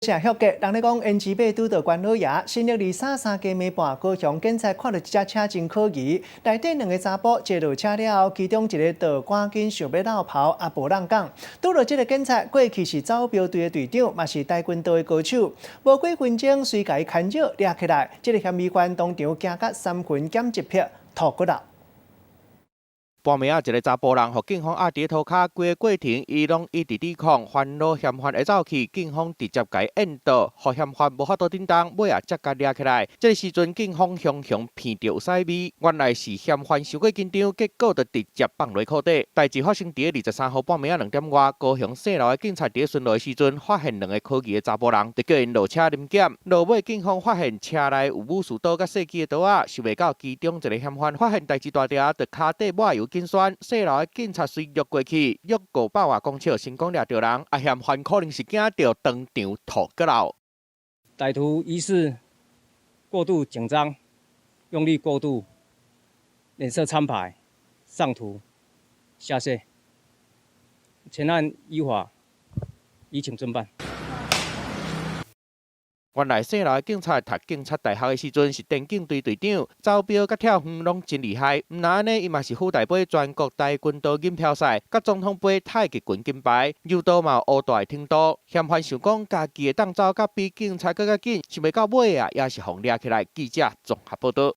正歇格，人咧講延遲馬拄著關老爺，新曆二三三更暝半，高雄警察看著這隻車真可疑，內底兩个查埔坐落車了後，其中一个就趕緊想欲落跑，也無人講。拄著這个警察過去是走鏢隊的隊長，嘛是跆拳道的高手。無幾分鐘，隨共伊牽擾掠起來，這个嫌疑犯當場驚甲三魂減一魄，吐骨啦。半暝仔，一个查埔人予警方壓佇塗跤，規个過程伊攏一直抵抗，煩惱嫌犯會走去，警方直接共伊按倒，予嫌犯無法度振動，尾仔才共掠起來。這个時陣，警方雄雄鼻著有屎味，原來是嫌犯傷過緊張，結果就直接放落褲底。代誌發生佇23號半暝仔2點外，高雄踅路的警察佇巡邏的時陣，發現兩个可疑的查埔人，就叫𪜶落車臨檢。落尾警方發現車內有武士刀佮細支的刀仔，想袂到其中一个嫌犯發現代誌大條，就跤底抹油緊栓，踅路的警察隨約過去，約500外公尺，成功掠著人。啊，嫌犯可能是驚著當場吐骨流。歹徒疑似過度緊張，用力過度，臉色蒼白，上吐下瀉，全案依法移請偵辦。原來踅路的警察讀警察大學的時陣是電競隊隊長，走鏢佮跳遠攏真厲害。毋但按呢，伊嘛是輔大杯全國跆拳道錦標賽，佮總統杯太極拳金牌，柔道嘛有烏大的程度。嫌犯想講家己會當走甲比警察閣較緊，想袂到尾仔也是予掠起來。記者綜合報導。